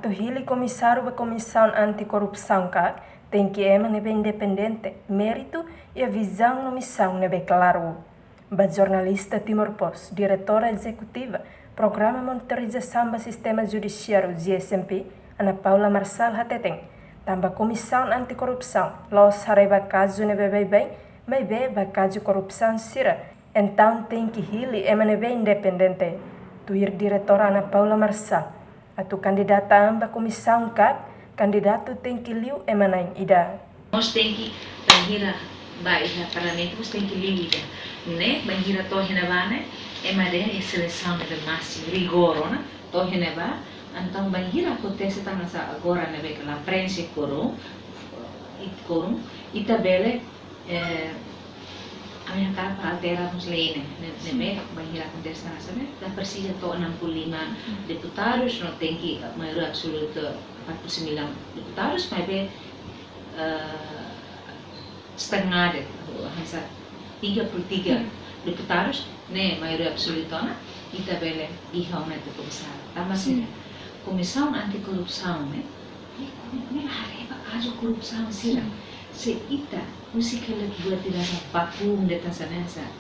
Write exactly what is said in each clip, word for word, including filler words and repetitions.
Atu hili komisáriu ba Komisaun Anti-Korrupsaun KAK, tenke ema ne'ebé independente, méritu, iha vizaun no misaun ne'ebé klaru. Ba jornalista Timor Post, Diretora Ezekutiva Programa Monitorizasaun ba Sistema Judisiáriu, G S M P, Ana Paula Marçal hateten, tanba Komisaun Anti-Korrupsaun la'ós haree ba kazu ne'ebé baibain, maibé ba kazu korrupsaun sira, entaun tenke hili ema ne'ebé independente. Tuir Diretora Ana Paula Marçal, atu kandidata an ba komisaun KAK, kandidatu tenke liu ema na'in ida. Mós tenke, bainhira ba iha parlamentu, mós tenke liu ida. Ne'e, bainhira to'o iha ne'ebá ne'e, ema dehan iha selesaun ne'ebé másimu, rigór ona, to'o iha ne'ebá, entaun bainhira akontese tan hanesan agora ne'ebé ke la preenxe quorum, i quorum, ita bele, eh, ami hakarak para altera mós lei ne'e, ne'e, ne'ebé, bainhira akontese tan hanesan ne'e, la presiza to'o enam puluh lima deputadus, no tenke, eh, maioria absoluta empat puluh sembilan deputadus, maibé, eh, setengah de'it, hanesan tiga puluh tiga deputadus, ne'e maioria absoluta ona, ita bele iha ona ita komisáriu. Tanba sira, Komisaun Anti-Korrupsaun ne'e, ne'e, ne'e haree ba kazu korrupsaun sira. Se ita husik hela buat ida vakum de'it hanesan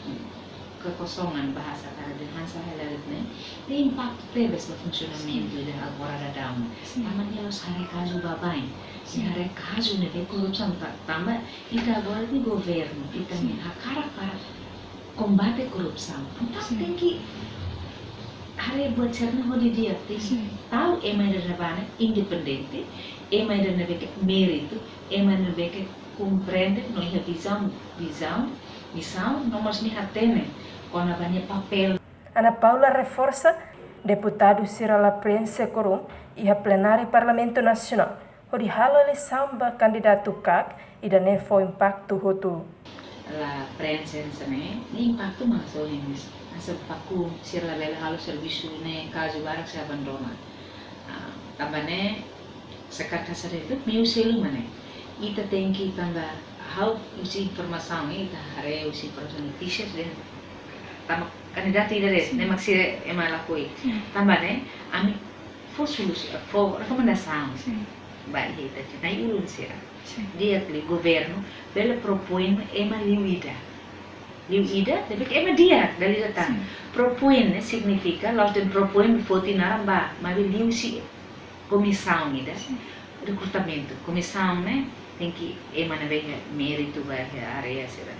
ne'e, kekosongan, bahasa Karbi hanesan hela de'it ne'e, ne'e impaktu tebes ba funsionamentu ida agora daudaun. Tanba nia la'ós haree kazu baibain, nia haree kazu ne'ebé korrupsaun, tanba ita agora iha governu, ita ne'e hakarak para kombate korrupsaun. Entaun tenke haree buat sira-ne'e ho di'ak, tenke tau ema ida ne'ebé independente, ema ida ne'ebé ke méritu, ema ne'ebé ke komprende no iha vizaun, vizaun, misaun, no mós nia hatene kona-ba nia papél. Ana Paula reforsa, deputadu sira la preenxe quorum iha plenária Parlamentu Nasionál hodi halo eleisaun ba kandidatu KAK, ida-ne'e fó impaktu hotu. La preenxe hanesan ne'e, ne'e impaktu mak soin, hanesan vakum, sira labele halo servisu ne'e, kazu barak sei abandona. Ah, tanba ne'e, se karik hanesan ne'e, meiu selu mak ne'e. Ita tenke tanba ha'u husi informasaun, ita haree husi informasaun notísias dehan tanba kandidatu ida de'it, ne'e mak sira ema lakohi. Tanba ne'e, ami fó solusaun, fó rekomendasaun ba ita-nia na'i-ulun sira. Di'ak liu governu bele propoin ema liu ida. Liu ida, tapi ke ema di'ak, dala ida tan. Propoin ne'e signifika, la'ós dehan propoin foti naran ba, maibé liuhusi komisaun ida. Rekrutamentu, komisaun ne'e tenke ema ne'ebé méritu ba iha área sira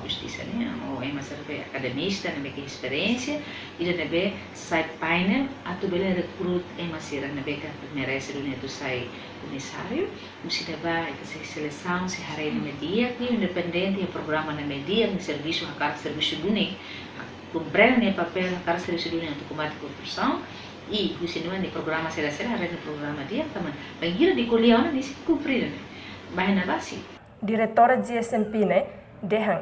justisa ne'e, ou ema sira ne'ebé akademista, ne'ebé ke esperiénsia, ida ne'ebé sai painel atu bele rekruta ema sira ne'ebé ke merese duni atu sai komisáriu. Husi ne'ebá ita sei selesaun, sei haree ne'ebé di'ak, ne'e independente, iha programa ne'ebé di'ak, ne'e servisu, hakarak servisu duni, komprende nia papél, hakarak servisu duni atu kombate korrupsaun, i husi ne'ebá nia programa sira-sira, haree nia programa di'ak, tanba bainhira nia ko'alia ona, nia sei kumpre ne'e. Bainhira basi. Diretora G S M P ne'e dehan,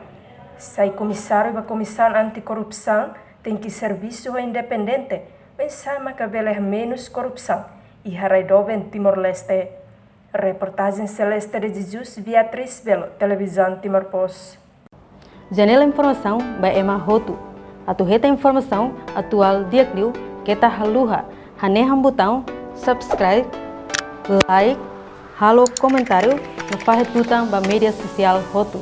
sai komisáriu ba Komisaun Anti-Korrupsaun tenke servisu ho independente, oinsá maka bele menus korrupsaun iha rai doben Timor-Leste. Reportajen Celeste de Jesus, Beatriz Belo, Televizaun Timor Post. Janela informasaun ba ema hotu. Atu hetan informasaun atuál di'ak liu, keta haluha hanehan butaun subscribe, like, halo komentáriu no fahe tutan ba média sosiál hotu.